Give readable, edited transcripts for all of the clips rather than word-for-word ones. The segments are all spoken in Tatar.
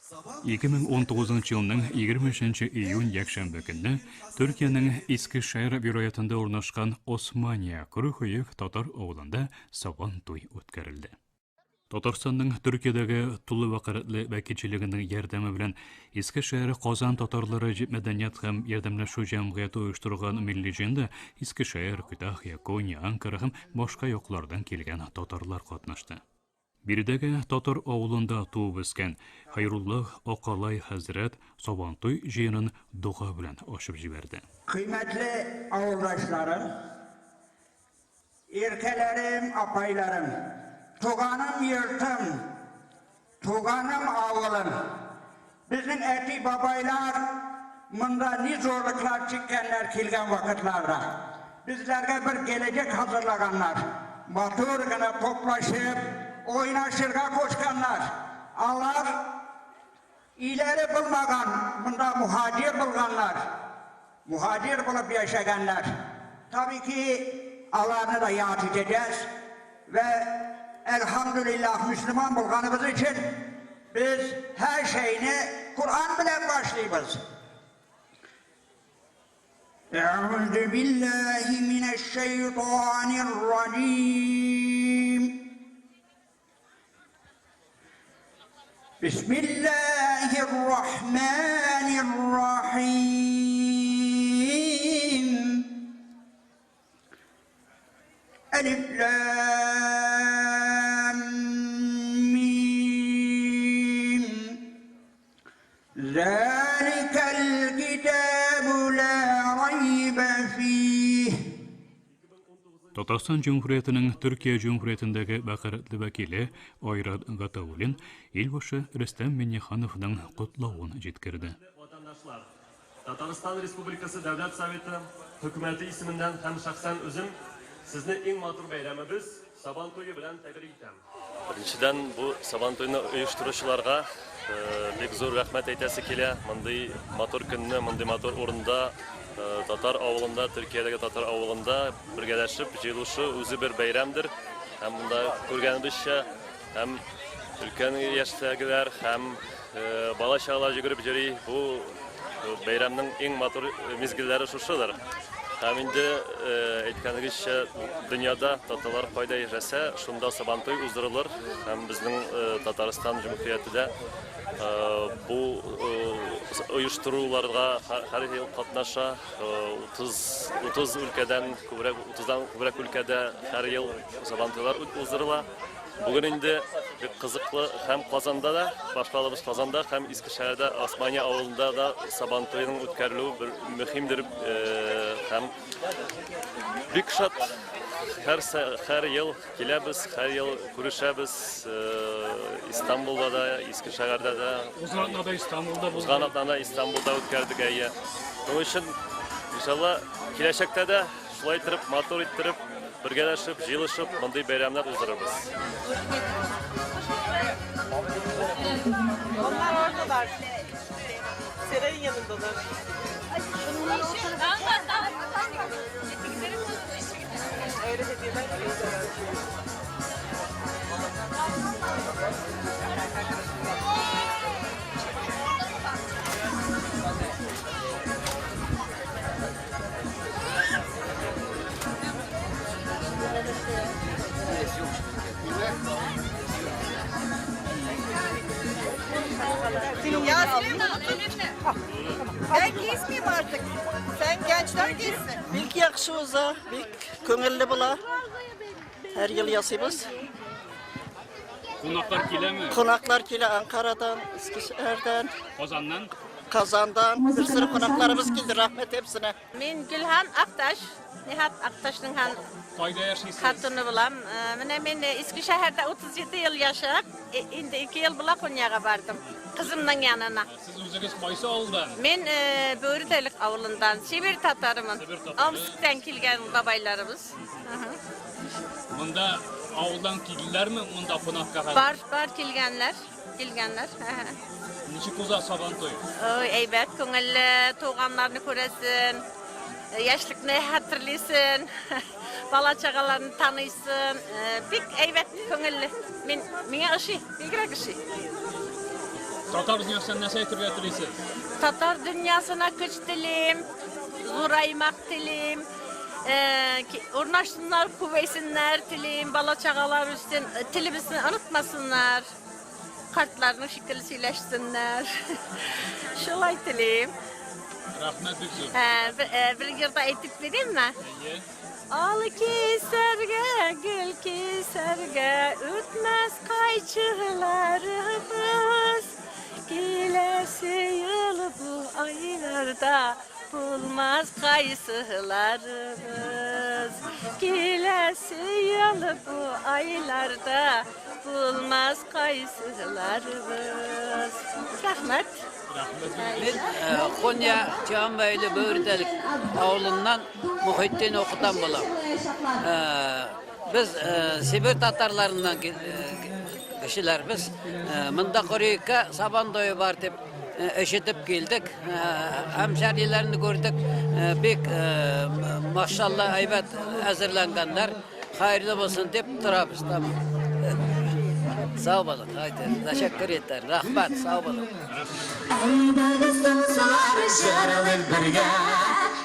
2019 елның 23 июнь якшәмбе көнне Төркиянең Искешәһәр вилаятында урнашкан Османия Корыхөек татар авылында Сабан туй үткәрелде. Татарстанның Төркиядәге тулы вәкаләтле вәкилчелегенең ярдәме белән Искешәһәр Казан татарлары мәдәният һәм ярдәмләшү җәмгыяте оештырган милли җыенда Искешәһәр, Күтахия, Конья, Анкара һәм башка яклардан килгән татарлар катнашты. Биредәге татар авылында туып үскән Хәйрулла Акалай хәзрәт Сабантуй җыенын дога белән ачып җибәрде. Хөрмәтле авылдашларым, иркәләрем, апайларым, туганым йортым, туганым авылым. Безнең әти-бабайлар монда ни зорлыклар чиккәннәр килгән вакытларда. Безләргә бер геләҗәк хазырлаганнар. Матур гына топлашып, ойнашырга кушканнар. Алар өйләре булмаган, монда мухаҗир булганнар. Мухаҗир булып яшәгәннәр. Tabii ki аларны да yad итәчәз вә әлхәмдүлилләһ мөселман булганыбыз өчен без һәр шәйне Коръән белән башлыйбыз. أعوذ بالله من الشيطان الرجيم بسم الله الرحمن الرحيم ألف لام ميم ذلك الكتاب لا ريب فيه Татарстан Җөмһүриятенең Төркия Җөмһүриятендәге вәкаләтле вәкиле Айрат Гатауллин ил башы Рөстәм Миңнехановның котлавын җиткерде. Ватандашлар, Татарстан Республикасы Дәүләт Советы, Хөкүмәте исеменнән һәм шәхсән үзем сезне иң матур бәйрәмебез, Сабан туе белән тәбрик итәм. Беренчедән, бу Сабантуйны оештыручыларга бик зур рәхмәт әйтәсе килә. Мондый матур көнне, мондый матур урында, татар авылында, Төркиядәге татар авылында бергәләшеп җыелышу үзе бер бәйрәмдер. Һәм монда күргәнебезчә, һәм өлкән яшьтәгеләр, һәм бала-чагалар йөгереп йөри. Бу бәйрәмнең иң матур мизгелләре шушыдыр. Һәм инде әйткәнегезчә, дөньяда татарлар кайда яшәсә, шунда Сабантуй уздырылыр. Һәм безнең Татарстан җөмһүрияте дә бу оештыруларга һәр ел катнаша. 30 30 өлкәдән күбрәк, 30-дан күбрәк өлкәдә һәр ел Сабантуйлар уздырыла. Бүген инде бик кызыклы һәм Казанда да, башкалабыз Казанда һәм Искешәһәрдә Османия авылында да Сабантуйның үткәрелүе бер мөһимдер һәм бик шат. Һәр, һәр ел киләбез, һәр ел күрешәбез Истанбулда да, Искешәһәрдә дә. Узган атнада Истанбулда булдык. Узган атнада Истанбулда үткәрдек, әйе. Шуның өчен, иншалла, киләчәктә дә Шулай иттереп, матур иттереп, бергәләшеп, җыелышып, мондый бәйрәмнәр уздырырбыз. Onlar oradalar. Serayın yanındalar. Öyle hediyeler veriyorlar. Yasemin Ben giyismeyeyim artık. Sen gençler giysin. Бик яхшы уза, бик күңелле була. Һәр ел ясыйбыз. Кунаклар киләме? Кунаклар килә Анкарадан, Искешәһәрдән, Казаннан? Казандан. Бер сөрү кунакларыбыз килде, рәхмәт һепсенә. Мин Гөлһан Акташ, Ниһат Акташның хан Кайда яшисез? хатыны булам. Менә мин Искешәһәрдә 37 ел яшәп, инде 2 ел була Коньяга бардым. Кызымның янына. Сез үзегез кайсы авылдан? Мин Бөредәлек авылындан, Себер татарымын. Себер татары. Омсктан килгән бабайларыбыз. Монда авылдан килделәрме монда кунакка хәзер? Бар, бар килгәннәр, килгәннәр. Ничек уза Сабантуй? Ой, әйбәт, күңелле, туганнарны күрәсен, яшьлекне хәтерлисен, бала чагаларны таныйсын. Бик әйбәт, күңелле. Мин миңа ошый, бигрәк ошый. Татар дөньясына нәрсә әйтергә телисез? Татар дөньясына көч телим, зураймак телим, урнашсыннар, күбәйсеннәр телим, бала-чагалар үссен, телебезне онытмасыннар, картларның шикелле сөйләшсеннәр. Шулай телим. Рәхмәт бик зур. Бер җырда әйтеп биримме? Әйе. Ал кисәргә, гөл кисәргә, үтмәс кайчыларыбыз. Киләсе ел бу айларда булмас кайсыларыбыз. Киләсе ел бу айларда булмас кайсыларыбыз. Рәхмәт. Мин Konya Cihanbeyli Бөредәлек авылыннан Мухитдин Оқытан булам. Без Себер татарларыннан кешеләр без. Монда Корейка Сабан туе бар дип ишетеп килдек. Һәмшәриләрне күрдек. Бик машалла әйбәт әзерләнгәннәр. Хәерле булсын дип торабыз. Тамам. Сау булың. Haydi. Teşekkür ederim. Rahmet. Sağ olun. Әйдәгез дуслар җырлыйк бергә,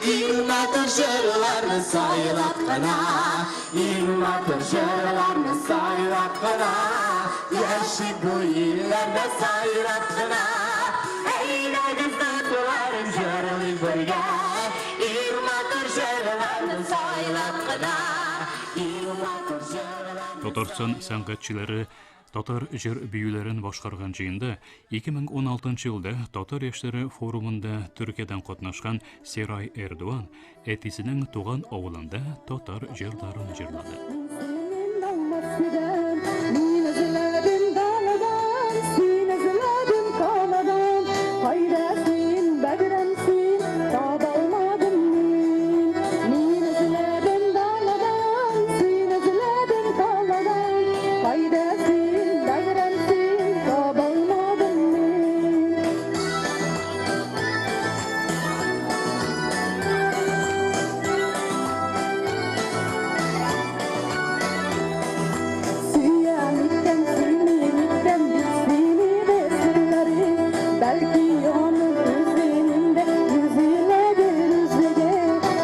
Иң матур җырларны сайлап кына, Иң матур җырларны сайлап кына, Яшик бу илләрдә сайрап кына. Әйдәгез дуслар җырлыйк бергә, Иң матур җырларны сайлап кына, Иң матур җырларны. Татарстан сәнгатьчеләре татар җыр биюләрен башкарган җыенда 2016 елда Татар яшьләре форумында Төркиядән катнашкан Сирай Эрдуан әтисенең туган авылында татар җырларын җырлады. Мин эзләдем даладан, син эзләдем каладан. Кайда син, бәгърем син, таба алмадым мин. Мин эзләдем даладан, син эзләдем каладан. Кайда син, бәгърем син, таба алмадым мин. Сөям икән, сөймим икән, сине дә серләрем. Бәлки аның үзенең дә йөзеләдер үзлеге.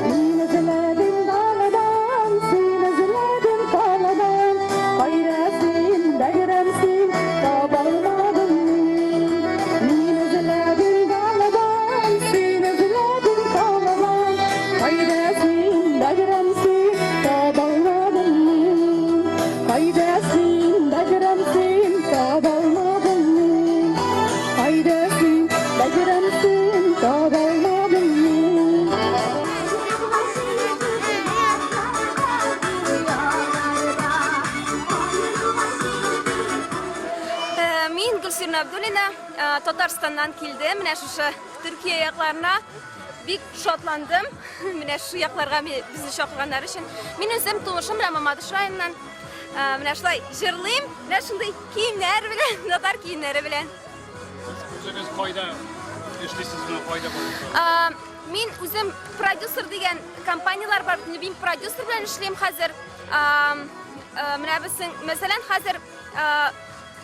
Мин эзләдем даладан, син эзләдем каладан. Кайда син, бәгърем син, таба алмадым мин. Мин эзләдем даладан, син эзләдем каладан. Кайда син, бәгърем син, таба алмадым мин. Кайда син, бәгърем син, таба алмадым мин. Кайда син, бәгърем син, таба алмадым мин. Мин Гөлсирин Абдуллина, Татарстаннан килдем. Менә шушы Төркия якларына бик шатландым. Менә шушы якларга безне чакырганнар өчен. Мин үзем тумышым белән Мамадыш районыннан. Менә шулай җырлыйм, менә шундый киемнәр белән, татар киемнәре белән. Үзегез кайда эшлисезме, кайда буласыз? Мин үзем продюсер дигән компанияләр бар. Мин продюсер белән эшлим хәзер. Менә безнең, мәсәлән, хәзер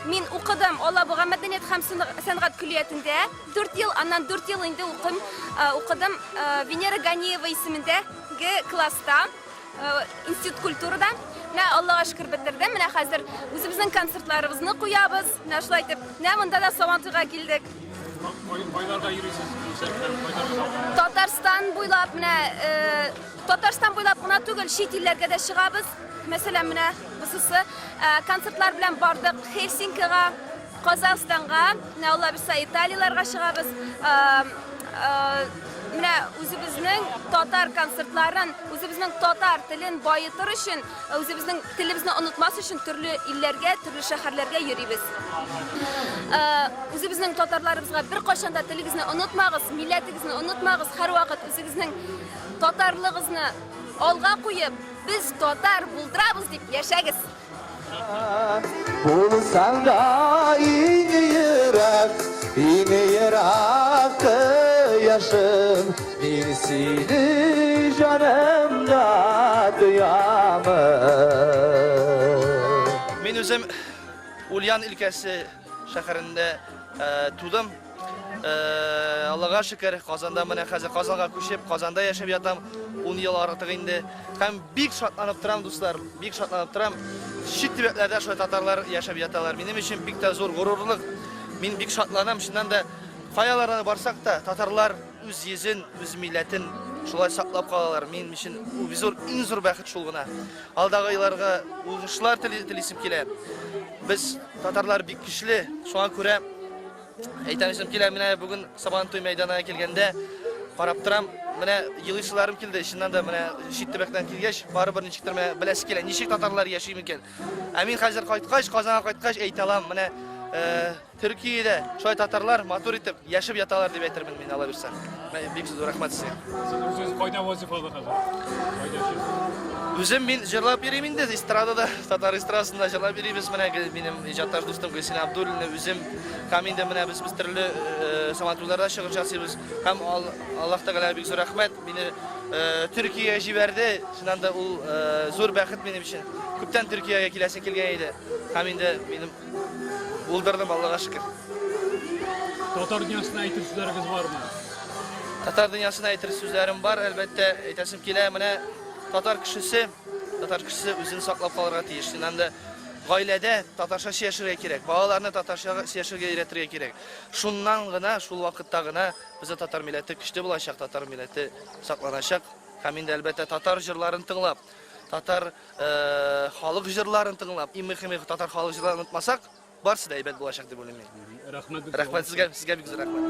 мин укыдым Алабуга мәдәният һәм сәнгать көллиятендә 4 ел, аннан 4 ел инде укыдым Венера Ганиева исемендәге класста, Институт культурада. Менә Аллага шөкер бетердем. Менә хәзер үзебезнең концертларыбызны куябыз. Менә шулай итеп, менә монда да Сабантуйга килдек. Кайларга йөрисез? Концертлар, кайларга? Татарстан буйлап, менә Татарстан буйлап кына түгел, чит илләргә дә чыгабыз. Мәсәлән, менә бусысы концертлар белән бардык Хельсинкига, Казахстанга, менә Алла бирсә Италияләргә чыгабыз. Менә үзебезнең татар концертларын, үзебезнең татар телен баетыр өчен, үзебезнең телебезне онытмас өчен төрле илләргә, төрле шәһәрләргә йөрибез. Үзебезнең татарларыбызга бер кайчан да телегезне онытмагыз, милләтегезне онытмагыз, һәрвакыт үзегезнең татарлыгызны алга куеп, без татар булдырабыз дип яшәгез. Булсаң да иң ерак, иң ерак кояшым, мин сине җанымда тоямын. Мин үзем Ульян өлкәсе шәһәрендә тудым. Аллага шөкер, Казанда менә хәзер Казанга күчеп, Казанда яшәп ятам 10 ел артык инде. Һәм бик шатланып торам, дуслар, бик шатланып торам. Чит төбәкләрдә шулай татарлар яшәп яталар. Минем өчен бик тә зур горурлык. Мин бик шатланам, чыннан да каяларга барсак та, татарлар үз йөзен, үз милләтен шулай саклап калалар. Минем өчен ул зур, иң зур бәхет шул гына. Алдагы елларга уңышлар телисем килә. Без татарлар бик көчле, шуңа күрә әйтәсем килә, менә бүген Сабантуй мәйданына килгәндә карап торам, менә елыйсыларым килде. Чыннан да менә чит төбәктән килгәч, барыбер ничектер менә беләсе килә, ничек татарлар яши микән? Ә мин хәзер кайткач, Казанга кайткач әйтә алам, менә Төркиядә шулай татарлар матур итеп яшәп яталар дип әйтермен мин, Алла бирсә. Бик зур рәхмәт сезгә. Сез үзегез кайда вазифалы хәзер? Кайда эшлисез? Үзем мин җырлап йөрим инде, эстрадада, татар эстрадасында җырлап йөрибез. Менә минем иҗатташ дустым Гөлсинә Абдуллина, үзем һәм инде менә без без төрле сабантуйларда чыгыш ясыйбыз. Һәм Аллаһ Тәгаләгә бик зур рәхмәт, мине Төркиягә җибәрде. Чыннан да ул зур бәхет минем өчен. Күптән Төркиягә киләсе килгән иде. Һәм инде минем булдырдым, Аллага шөкер. Татар дөньясына әйтер сүзләрегез бармы? Татар дөньясына әйтер сүзләрем бар, әлбәттә, әйтәсем килә. Менә татар кешесе, татар кешесе үзен саклап калырга тиеш. Чыннан да гаиләдә татарча сөйләшергә кирәк, балаларны татарча сөйләшергә өйрәтергә кирәк. Шуннан гына, шул вакытта гына безнең татар милләте көчле булачак, татар милләте сакланачак. Һәм инде, әлбәттә, татар җырларын тыңлап, татар халык җырларын тыңлап, иң мөһиме татар халык җырларын онытмасак, барысы да әйбәт булачак дип уйлыйм мин. Рәхмәт. Рәхмәт сезгә, сезгә бик зур рәхмәт.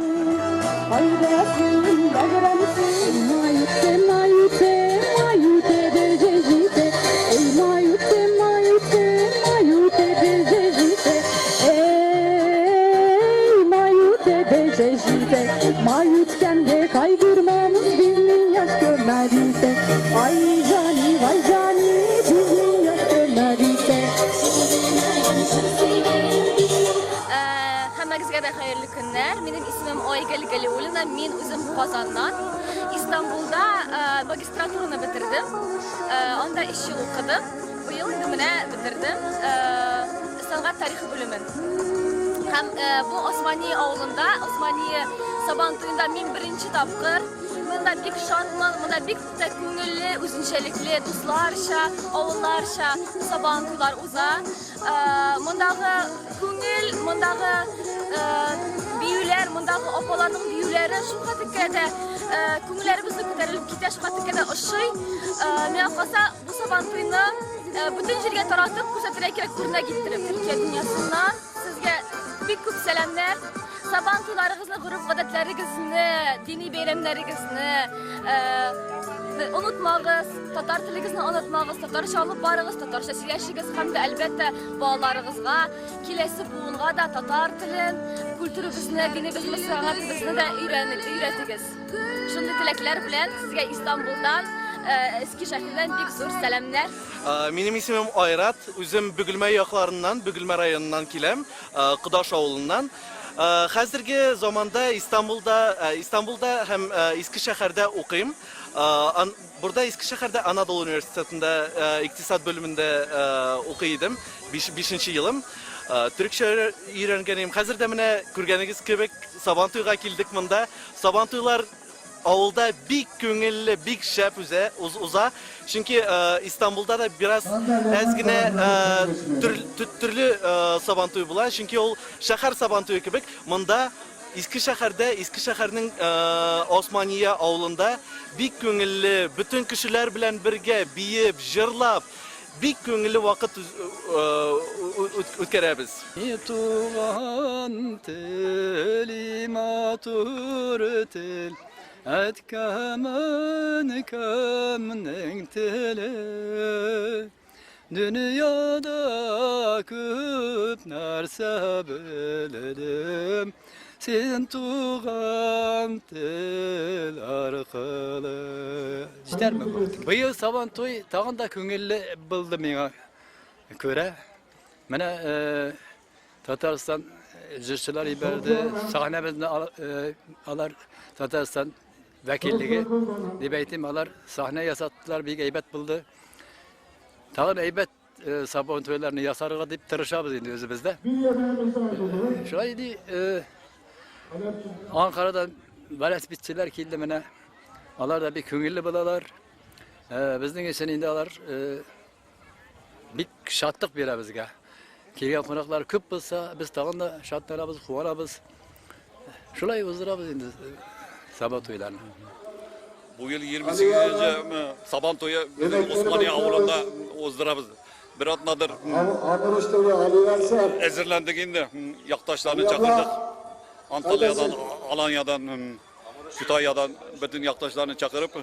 Һәммәгезгә дә хәерле көннәр. Минем исемем Айгөл Галиуллина. Мин үзем Казаннан. Истанбулда магистратураны бетердем. Анда 3 ел укыдым. Быел инде менә бетердем сәнгать тарихы бүлемен. Һәм бу Османия авылында, Османия Сабан туенда мин беренче тапкыр. Монда бик шатмын, монда бик тә күңелле, үзенчәлекле, дусларча, авылларча Сабан туйлар уза. Мондагы күңел, мондагы биюләр, мондагы апаларның биюләре шул хәтле дә күңелләребезне күтәрелеп китә, шул хәтле дә ошый. Миңа калса, бу Сабан туйны бөтен җиргә таратып күрсәтергә кирәк, үрнәк иттереп. Төркия дөньясыннан сезгә бик күп сәламнәр. Сабан туйларыгызны, гореф-гадәтләрегезне, дини бәйрәмнәрегезне онытмагыз, татар телегезне онытмагыз, татарча алып барыгыз, татарча сөйләшегез һәм дә, әлбәттә, балаларыгызга, киләсе буынга да татар телен, культурабызны, динебезне, сәнгатебезне дә өйрәтегез. Шундый теләкләр белән сезгә Истанбулдан, Эски шәһәрдән бик зур сәламнәр. Минем исемем Айрат, үзем Бөгелмә якларыннан, Бөгелмә районыннан киләм, Кодаш авылыннан. Хәзерге заманда Истанбулда, Истанбулда һәм Иске шәһәрдә укыйм. Бурда Иске шәһәрдә Анадолу университетында икътисад бүлемендә укый идем. Бишенче елым. Төрекчә өйрәнгән идем. Хәзер дә менә күргәнегез кебек Сабантуйга килдек монда. Сабантуйлар авылда бик күңелле, бик шәп үзә, уза. Чөнки Истанбулда да бераз әз генә төрле Сабантуй була. Чөнки ул шәһәр Сабантуе кебек. Монда Иске шәһәрдә, Иске шәһәрнең Османия авылында бик күңелле, бөтен кешеләр белән бергә биеп, җырлап, бик күңелле вакыт үткәрәбез. И туган тел, и матур тел, әткәм, әнкәмнең теле. Дөньяда күп нәрсә белдем, син туган тел аркылы. Җитәрме бу? Быел Сабантуй тагын да күңелле булды миңа күрә. Менә Татарстан җырчылар ибәрде, сәхнәбезне алар Татарстан вәкиллеге дип әйтим, алар сәхнә ясаттылар, бик әйбәт булды. Тагын әйбәт Сабан туйларны ясарга дип тырышабыз инде үзебездә. Шулай ди, Ankara'dan velosipedçiler килде менә. Алар да бик күңелле булалар. Безнең өчен инде алар бик шатлык бирә безгә. Килгән кунаклар күп булса, без тагын да шатланабыз, куанабыз. Шулай уздырабыз инде Сабан туйларын. Бу ел 28 Сабан туе безнең Османия авылында уздырабыз. Бер атнадыр әзерләндек инде, якташларны чакырдык. Анталиядан, Аланиядан, Kütahya'dan бөтен якташларны чакырып,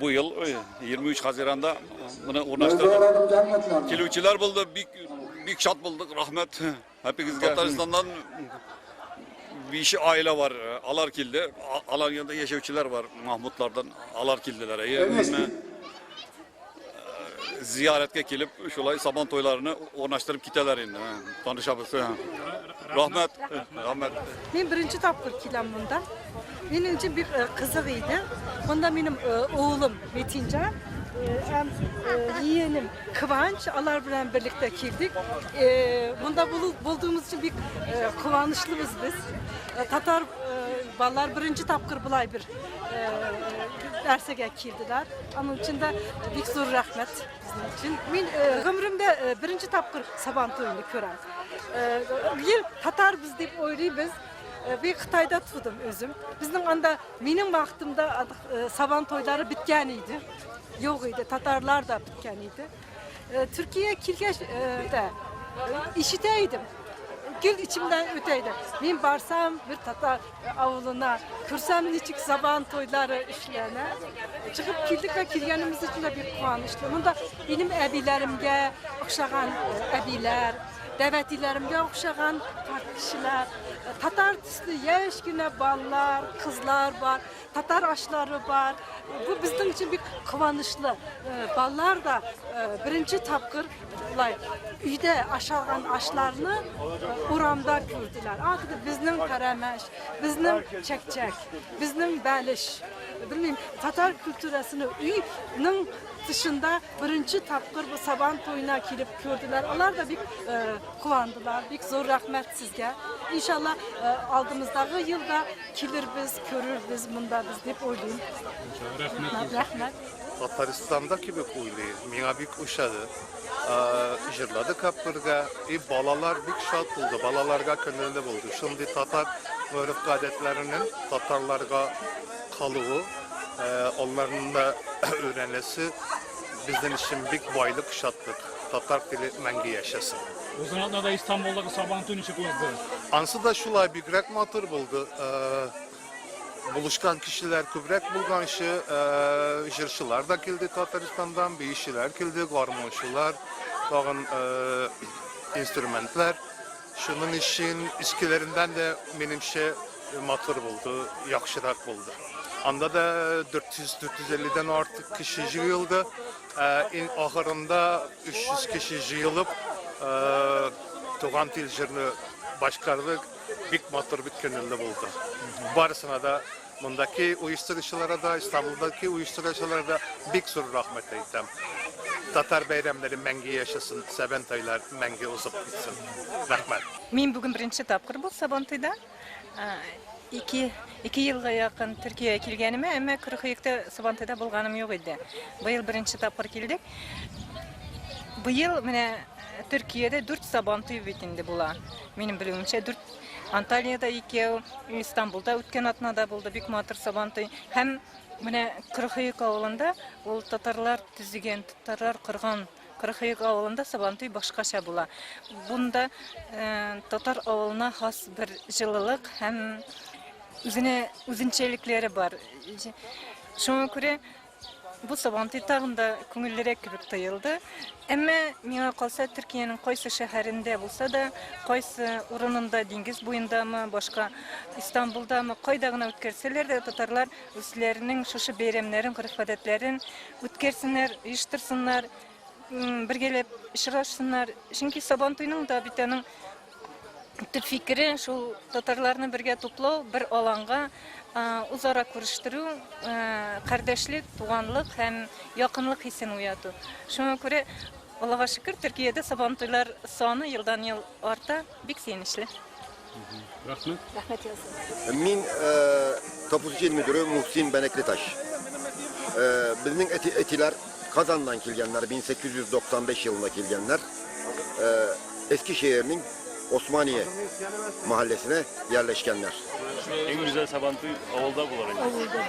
бу ел 23 Хазиранда моны урнаштырдык. Килүчеләр булды, бик бик шат булдык, рәхмәт һәпегезгә. Татарстаннан 5 aile var. Алар килде. Аланияда яшәүчеләр бар, Махмутлардан алар килделәр. Зияреткә килеп, шулай сабан туйларны урнаштырып китәләр инде. Танышабыз. Рәхмәт, рәхмәт. Мин беренче тапкыр киләм монда. Минем өчен бик кызык иде. Монда минем улым Метинҗан һәм иенем Кыванч, алар белән берлектә килдек. Монда булдыгыбыз өчен бик куанычлыбыз без. Татар балалар беренче тапкыр болай бер нәрсәгә килделәр. Аның өчен дә бик зур рәхмәт безнең өчен. Мин гомеремдә беренче тапкыр Сабан туен күрәм. Гел татарбыз дип уйлыйбыз. Бик Кытайда тудым үзем. Безнең анда минем вакытымда Сабан туйлары беткән иде. Юк иде, татарлар да беткән иде. Төркиягә килгәч дә ишетә идем. Гел ичемдән үтә иде. Мин барсам бер татар авылына, күрсәм ничек Сабан туйлары эшләнә. Чыгып килдек вә килгәнебез өчен дә бик куанычлы. Монда минем әбиләремгә охшаган әбиләр, дәвәтиләремгә охшаган карт кешеләр, татар төсле яшь кенә балалар, кызлар бар, татар ашлары бар. Бу безнең өчен бик куанычлы. Балалар да беренче тапкыр болай өйдә ашалган ашларны урамда күрделәр. Ахырда безнең пәрәмәч, безнең чәкчәк, безнең бәлеш. Белмим, татар культурасыны өйнең тышында беренче тапкыр бу Сабан туена килеп күрделәр. Алар да бик куандылар. Бик зур рәхмәт сезгә. Иншалла, алдымыздагы елда килербез, күрербез монда без дип уйлыйм. Рәхмәт. Рәхмәт. Татарстанда кебек уйлый. Миңа бик ошады. Җырладык һәп бергә. И балалар бик шат булды. Балаларга күңелле булды. Шундый татар гореф-гадәтләренең татарларга калуы, аларның да өйрәнәсе безнең өчен бик байлык, шатлык. Татар теле мәңге яшәсен. Узган атнада Истанбулдагы Сабан туе ничек узды? Ансы да шулай бигрәк матур булды. Булышкан кешеләр күбрәк булганчы, җырчылар да килде Татарстаннан, биючеләр килде, гармунчылар, тагын инструментлар. Шуның өчен искеләреннән дә минемчә матур булды, яхшырак булды. Анда да 400-450дән артык кеше җыелды. Иң ахырында 300 кеше җыелып, Туган тел җырны башкардык. Бик матур, бик күңелле булды. Барысына да мондаки оештыручыларга да, Истанбулдаки оештыручыларга да бик зур рәхмәт әйтәм. Татар бәйрәмнәре мәңге яшәсен, Сабантуйлар мәңге узып китсен. Рәхмәт. Мин бүген беренче тапкыр бу Сабантуйда. 2 елга якын Төркиягә килгәнемә, әмма Кырыкөекта Сабантуйда булганым юк иде. Быел беренче тапкыр килдек. Быел менә Төркиядә 4 Сабантуй бит инде була. Минем белүемчә, 4 Анталиядә икәү, Истанбулда үткән атнада булды бик матур Сабантуй. Һәм менә Кырыкөек авылында ул татарлар төзегән, татарлар корган Кырыкөек авылында Сабантуй башкача була. Бунда татар авылына хас бер җылылык һәм үзенә үзенчәлекләре бар. Шуңа күрә бу Сабантуй тагын да күңеллерәк кебек тоелды. Әмма миңа калса, Төркиянең кайсы шәһәрендә булса да, кайсы урынында, диңгез буендамы, башка Истанбулдамы, кайда гына үткәрсәләр дә, татарлар үзләренең шушы бәйрәмнәрен, гореф-гадәтләрен үткәрсеннәр, оештырсыннар, бергәләп очрашсыннар. Чөнки Сабантуйның да бит аның төп фикере шул татарларны бергә туплау, бер аланга үзара күрештерү, кардәшлек, туганлык һәм якынлык хисен уяту. Шуңа күрә, Аллага шөкер, Төркиядә Сабантуйлар саны елдан-ел арта, бик сөенечле. Рәхмәт. Рәхмәт яусын. Мин Топузчы ил мөдире Мухсин Бәнәклеташ. Безнең әти әтиләр Казаннан килгәннәр, 1895 елында килгәннәр. Эскишehirнең Османие mahallesine yerleşkenler. Иң гүзәл Сабантуй авылда булыр инде. Авылда.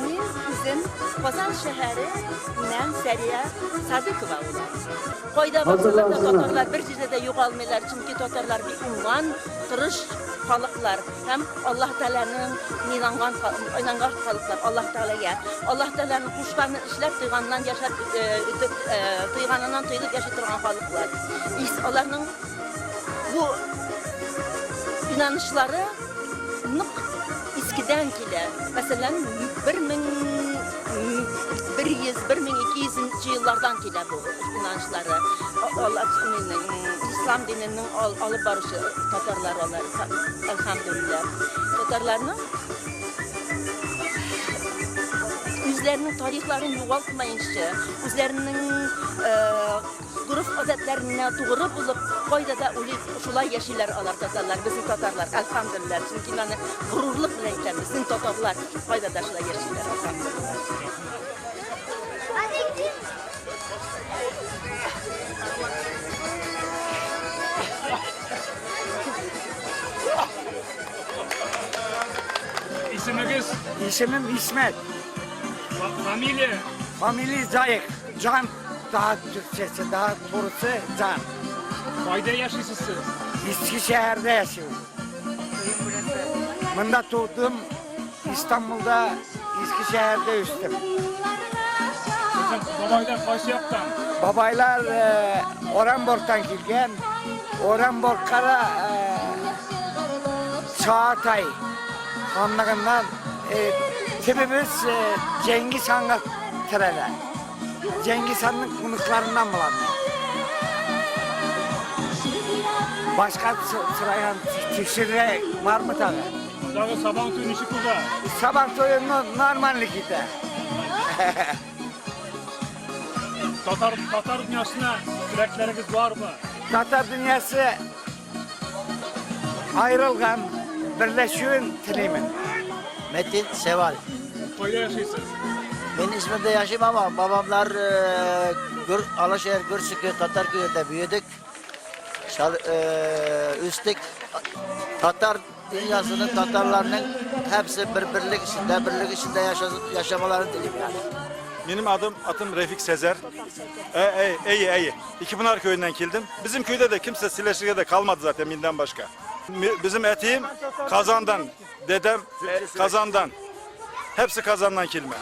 Мин үзем Казан шәһәреннән Сәрия Садыкова булам. Кайда барсалар да татарлар бер җирдә дә югалмыйлар, чөнки татарлар бик уңган, тырыш халыклар һәм Аллаһ Тәгаләнең инанган инанган халыклар Аллаһ Тәгаләгә. Аллаһ Тәгаләнең кушканын эшләп, тойганнан яшәп, тойганыннан тоелып яши торган халыклар. Аларның бу инанычлары нык искедән килә. Мәсәлән, 1100, 1200 еллардан килә бу инанычлары. Алар ислам диненең алып баручы татарлар алар, әлхәмдүлилләһ. Татарларның үзләренең тарихларын югалтмаенча, үзләренең гореф-гадәтләренә тугры булып, кайда да үлеп, шулай яшиләр алар татарлар, безнең татарлар, әлхәмдүлилләһ. Чөнки мин аны горурлык белән әйтәм, безнең татарлар кайда да шулай яшиләр, әлхәмдүлилләһ. Исемегез? Исемем Исмәт. Фамилия? Фамилия Заек. Can daha Türkçesi, daha doğrusu Can. Кайда яшисез сез? Eskişehir'de yaşıyorum. Bunda doğdum, İstanbul'da Eskişehir'de üstüm. Сезнең бабайлар кайсы яктан? Babaylar Orenburg'dan kelgan. Orenburg'a da Çağatay hanlığından tipimiz Cengiz Han'a tirele. Cengiz Han'ın konuklarından bulan. Başka sırayan tekşirre var mı tabi? Мондагы Сабан туе ничек уза? Сабан туе нормальный китә. Татар дөньясына теләкләрегез бармы? Tatar dünyası ayrılgan, birleşüğün tileymen. Metin Seval. Кайда яшисез? Ben İzmir'de yaşayayım ama babamlar Alaşehir Gürsükü Tatar köyünde büyüdük. Üstlük Tatar dünyasının Tatarlarının hepsi bir birlik içinde, birlik içinde yaşamalarını dileyim yani. Benim adım Refik Sezer. İyi, iyi. İkipınar köyünden geldim. Bizim köyde de kimse Sileşir'e de kalmadı zaten binden başka. Bizim etiğim Kazan'dan, dedem Kazan'dan. Hepsi Kazan'dan kelme.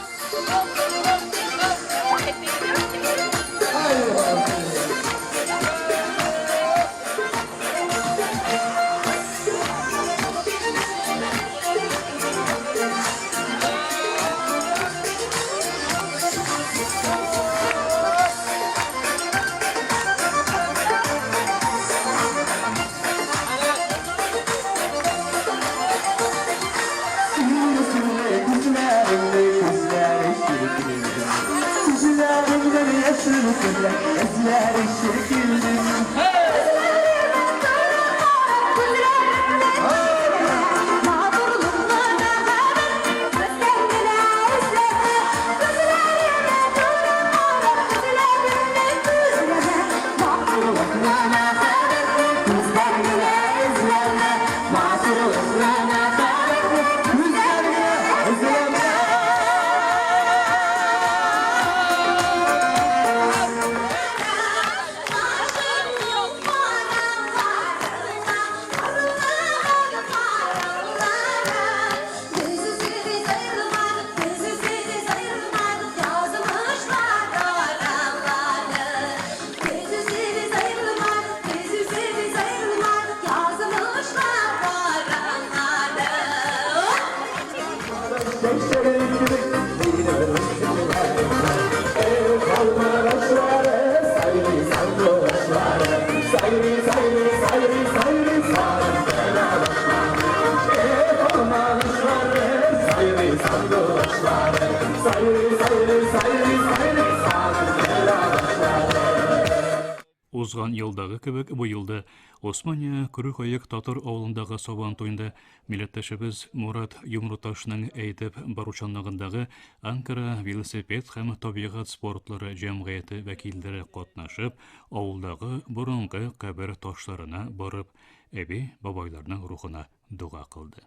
Узган елдагы кебек, быел да Османия Күрүкаек татар авылындагы Сабан туенда милләттәшебез Мурат Йомруташның әйтеп баручанлыгындагы Анкара велосипед һәм табигать спортлары җәмгыяте вәкилләре катнашып, авылдагы борынгы кабер ташларына барып, әби-бабайларның рухына дога кылды.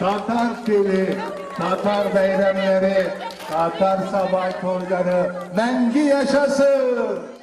Tatar tili, Tatar beyramları, Tatar sabah toyları, mengi yaşasın!